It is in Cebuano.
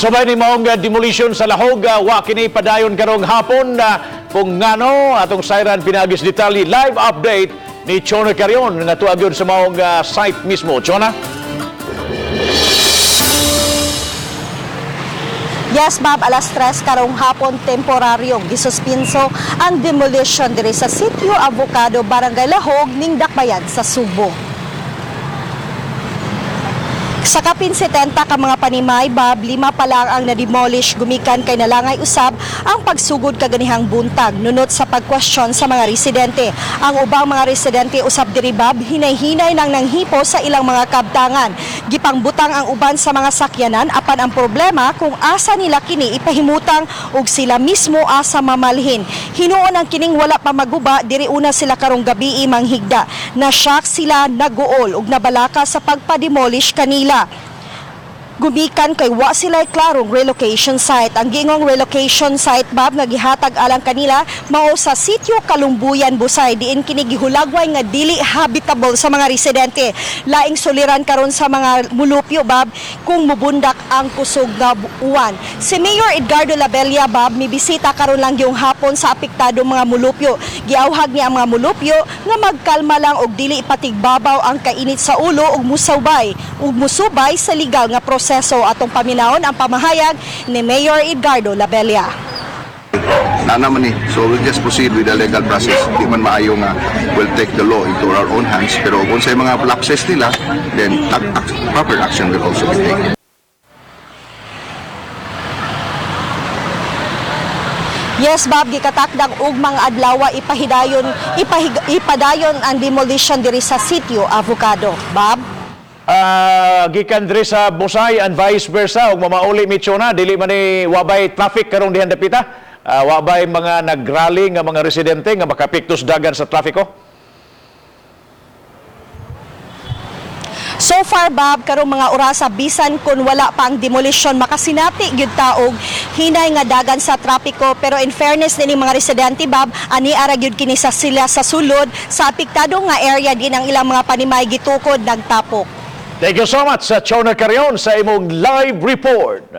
Unsa ba ni maong demolition sa Lahog, wa kini padayon karong hapon, kung ngano atong sayran pinaagis detalye, live update ni Chona Carion nga tuag yun sa maong site mismo. Chona? Yes, Bob, alas 3 karong hapon temporaryong gisuspinso ang demolition diri sa Sitio Avocado, Barangay Lahog, ning Dakbayan sa Subo. Sa kapin 70 ka mga panimay, Bob, lima pa lang ang na-demolish gumikan kay nalangay usab ang pagsugod kaganihang buntag nunot sa pagkwestiyon sa mga residente. Ang ubang mga residente usab diri, Bob, hinay-hinay nang nanghipo sa ilang mga kabtangan. Gipangbutang ang uban sa mga sakyanan, apan ang problema kung asa nila kini ipahimutang ug sila mismo asa mamalhin. Hinuon ang kining wala pa maguba, diri una sila karong gabi manghigda. Na-shock sila, naguol ug nabalaka sa pagpa-demolish kanila gumikan kay wa sila klarong relocation site. Ang giingong relocation site, Bob, nga gihatag alang kanila mao sa Sitio Kalumbuyan, Busay, diin kini gihulagway nga dili habitable sa mga residente. Laing suliran karon sa mga mulupyo, Bob, kung mubundak ang kusog nga uwan. Si Mayor Edgardo Labella, Bob, mibisita karon lang yung hapon sa apektado mga mulupyo. Giawhag niya ang mga mulupyo nga magkalma lang og dili ipatigbabaw ang kainit sa ulo ug musubay sa legal nga proseso. Atong paminawon ang pamahayag ni Mayor Edgardo Labella. Na naman eh. So we'll just proceed with the legal process. Di man maayo nga we'll take the law into our own hands. Pero kung sa mga lapses nila, then proper action will also be taken. Yes, Bob, gikatakdang ugmang adlaw ipahidayon ipadayon ang demolition diri sa Sitio Avocado. Bob? Gikan diri sa Busay and vice versa ug mamauli mi, Chona, dili man ni wabay traffic karong dihan dapita? Wabay mga nagrally nga mga residente nga makapiktos dagan sa trafiko? So far, Bob, karong mga orasa, bisan kung wala pa ang demolition, makasinati gyud ta og hinay nga dagan sa trapiko, pero in fairness nining mga residente, Bob, ani ara gyud kini sa sila sa sulod sa apektado nga area din ang ilang mga panimay gitukod nagtapok. Thank you so much sa Chona Carion sa imong live report.